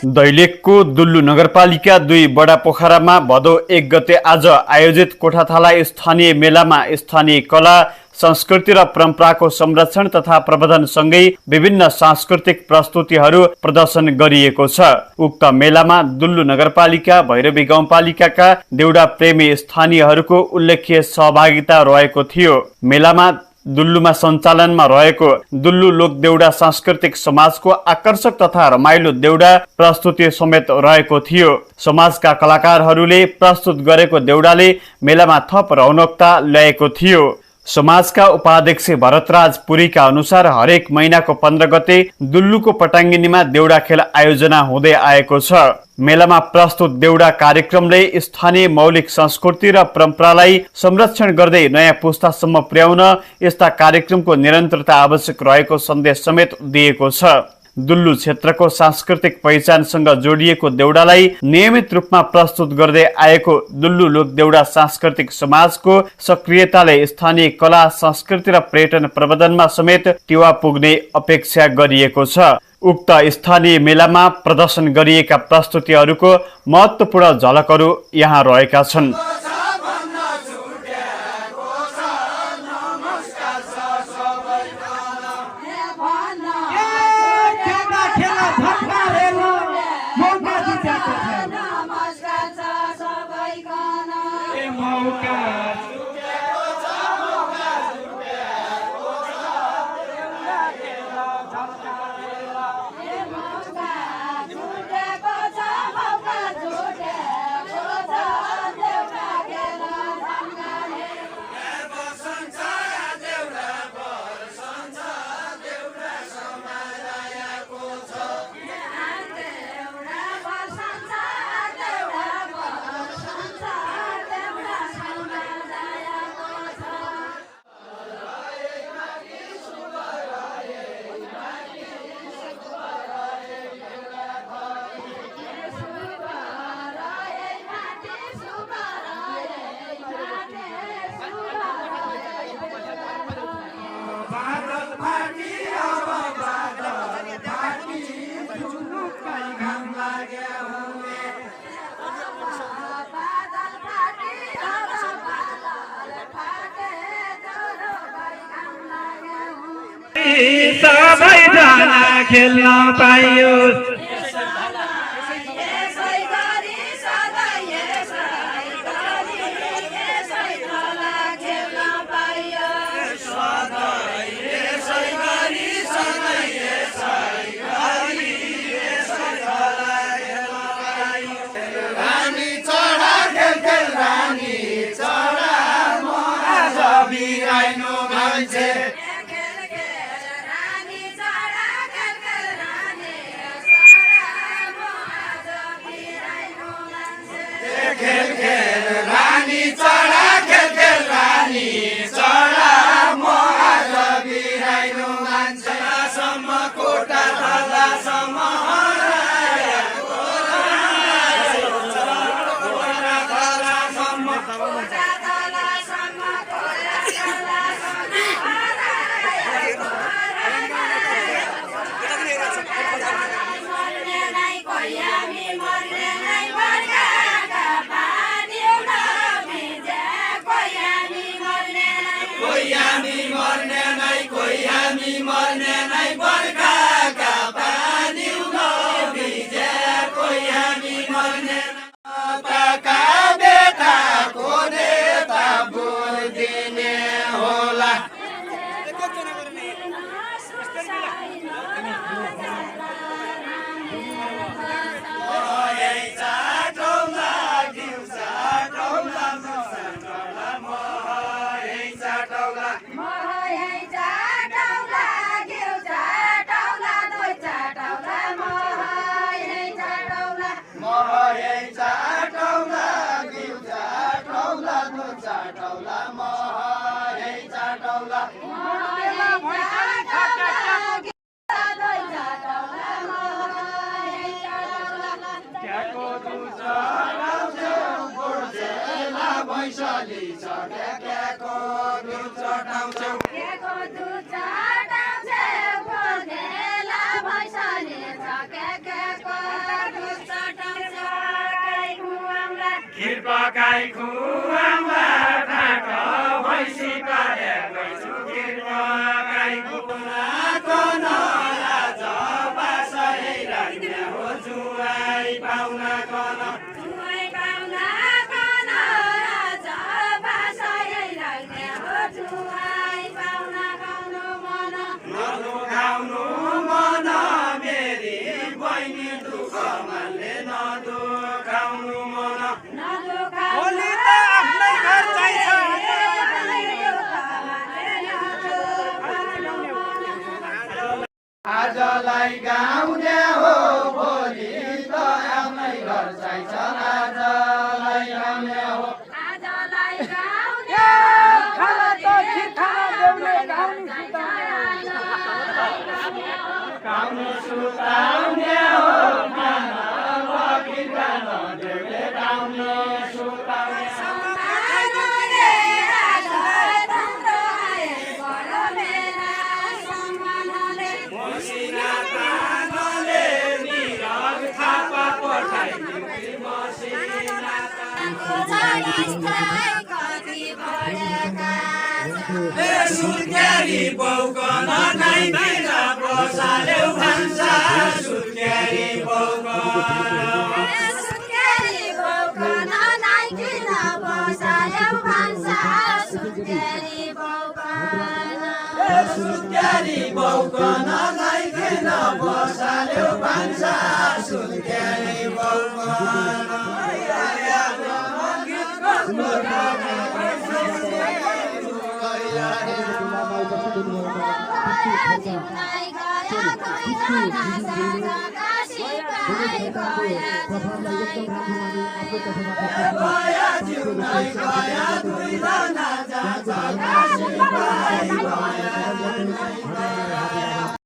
दैलेखको दुल्लु नगरपालिका 2 बडा पोखरामा भदौ 1 गते आज आयोजित कोठाथाला स्थानीय मेलामा स्थानीय कला संस्कृति र परम्पराको संरक्षण तथा प्रवर्धनसँगै विभिन्न सांस्कृतिक प्रस्तुतिहरू प्रदर्शन गरिएको छ। उक्त मेलामा दुल्लु नगरपालिका भैरवी गाउँपालिकाका देउडा प्रेमी स्थानीयहरूको उल्लेख्य सहभागिता रहेको थियो। मेलामा दुल्लुमा सञ्चालनमा रहेको दुल्लु लोक देउडा सांस्कृतिक समाजको आकर्षक तथा रमाइलो देउडा प्रस्तुति समेत रहेको थियो। समाजका कलाकारहरूले प्रस्तुत गरेको देउडाले मेलामा थप रौनकता ल्याएको थियो। समाजका उपाध्यक्ष भरतराज पुरीका अनुसार हरेक महिनाको 15 गते दुल्लुको पटाङ्गिनीमा देउडा खेल आयोजना हुँदै आएको छ। मेलामा प्रस्तुत देउडा कार्यक्रमले स्थानीय मौलिक संस्कृति र परम्परालाई संरक्षण गर्दै नयाँ पुस्तासम्म पुर्याउन यस्ता कार्यक्रमको निरन्तरता आवश्यक रहेको सन्देश समेत दिएको छ। दुल्लु क्षेत्रको सांस्कृतिक पहिचानसँग जोडिएको देउडालाई नियमित रूपमा प्रस्तुत गर्दै आएको दुल्लु लोक देउडा सांस्कृतिक समाजको सक्रियताले स्थानीय कला संस्कृति र पर्यटन प्रवर्धनमा समेत टेवा पुग्ने अपेक्षा गरिएको छ। उक्त स्थानीय मेलामा प्रदर्शन गरिएका प्रस्तुतिहरूको महत्त्वपूर्ण झलकहरू यहाँ रहेका छन्। सबैजना खेल्न पाइयोस्। गाई खुवामा ठाक भैँसी पाले भैँसु गिर्मा गाई खुवाको नराज बासै राख्ने हो जुवाई पाउना कन जुवाई पाउना कन राजा बासै राख्ने हो जुवाई पाउना कन मन नदुखाउनु मन मेरी बहिनी दुःख मान्ने नदुखाउनु मन भोलि त आफ्नै घर चाहिन्छ आजलाई गाउने हो भोलि त आफ्नै घर चाहिन्छ आजलाई गाउने हो आजलाई गाउने खाना त खिर खाना देउले गाउनु सुताउने हो खाना बखिर खाना देउले गाउनु सुताउने मसिना तानले निरग थापा पठाइदिउँ मसिना सुत्यारी बौकन नै बिर बसाल्यौ भान्सा सुत्यारी सुत्यारी बौकन नै बिर बसाल्यौ भान्सा सुत्यारी बौकन